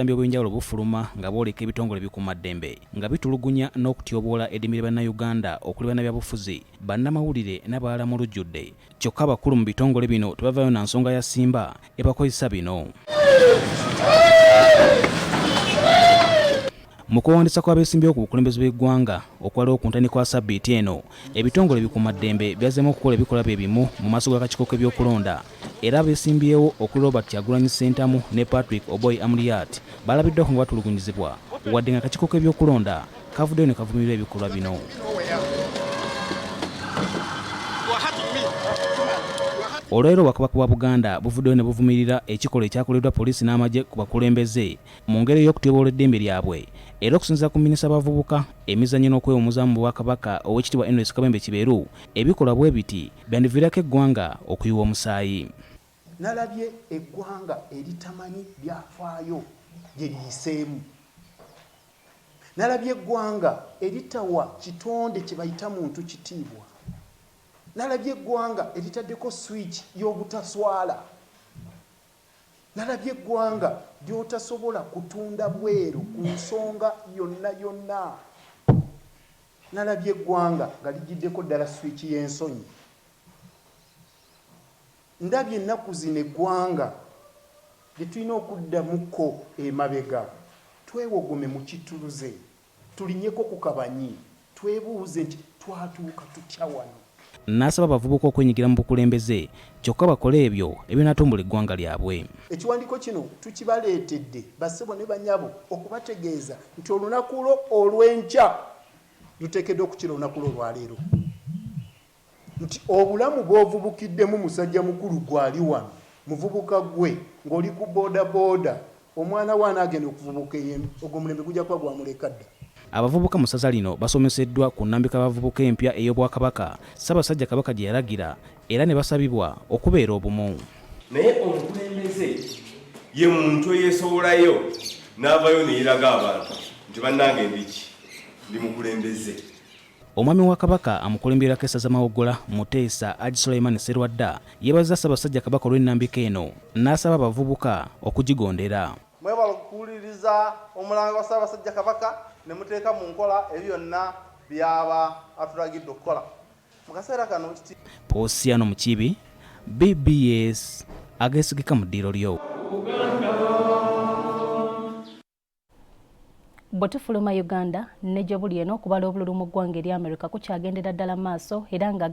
Obw'enjawulo bufuluma nga bwoleka ebitongole ebikuumaddembe nga bitulugunya n'okutyoboola eddembe lya Bannayuganda okuli bannabyabufuzi, bannamawulire n'abalala mu lujjudde. Kyokka abakulu mu bitongole bino tebavaayo na nsonga ya ssimba ebakozesa bino. Mu kwewandiisa kw'abeesimbyewo ku bukulembeze bw'eggwanga okwaliwo ku ntandikwa ya ssabbiiti eno, ebitongole ebikuumaddembe byazzeemu okukola ebikolwa bye bimu mu maaso g'akakiiko k'ebyokulonda era abeesimbyewo okuli Robert Kyagulanyi Ssentamu ne Patrick Oboi Amuriat balabiddwako nga batulugunyizibwa wadde ng'akakiiko k'ebyokulonda kavuddeyo ne kavumirira ebikolwa bino. Olwaleero Obwakabaka bwa Buganda buvuddeyo ne buvumirira ekikolwa ekyakoleddwa poliisi n'amagye ku bakulembeze mu ngeri ey'okutyoboola eddembe lyabwe era okusinziira ku minisita w'abavubuka, emizannyo n'okwewummuzaamu mu Bwakabaka Oweekitiibwa Enosi Kabembe Kiberu, ebikolwa bwe biti byandiviirako eggwanga okuyiwa omusaayi. Nalabye eggwanga eritamanyi byafaayo bye liyiseemu. Nalabye eggwanga eritawa kitonde kye bayita muntu kitiibwa. Nalabye eggwanga eritaddeko switch y'obutaswala. Nalabye eggwanga ly'otasobola kutunda bweru ku nsonga yonna yonna. Nalabye eggwanga nga ligiddeko ddala switch y'ensonyi. Ndabye ennaku zino eggwanga lye tulina okuddamukko emabega twewogome mu kittuluze. Tulinyeko ku kabanyi twebuuze nti twatuuka tutya wano? N'asaba abavubuka okwenyigira mu bukulembeze kyokka bakole ebyo ebinaatumbula eggwanga lyabwe. Ekiwandiiko kino tukibaleetedde bassebo ne banyabo okubategeeza nti olunaku lwo olw'enkya luteekeddwa okukira olunaku lwo olwaleero. Nti obulamu bw'ovubukiddemu musajja mukulu gwe ali wano, muvubuka gwe ng'oli ku bodaboda, omwana wo anaagenda okuvubuka eyo ogwo omulembe gujja kuba gwamuleka dda. Abavubuka mu ssaza lino basomeseddwa ku nnambika y'abavubuka empya ey'Obwakabaka, Ssaabasajja Kabaka gye yalagira era ne basabibwa okubeera obumu. Naye omukulembeze ye muntu eyesowolayo n'avayo neyeraga abantu nti bannange ndiki, ndi mukulembeze. Omwami wa Kabaka amukulemberako essaza Mawogola, Muteesa Haji Sulaiman Sserwadda yeebazizza Ssaabasajja Kabaka olw'ennambika eno n'asaba abavubuka okugigondera. Mwebale okuwuliriza omulanga gwa Ssaabasajja Kabaka ne muteeka mu nkola ebyo byonna by'aba atulagidde okukola. Mu kaseera kano. Posiano Mukiibi, bbs, ageesigika mu ddiiro lyo. Bwe tufuluma Uganda ne gye buli eno okubala obululu mu ggwanga erya America kukyagendera ddala maaso era nga.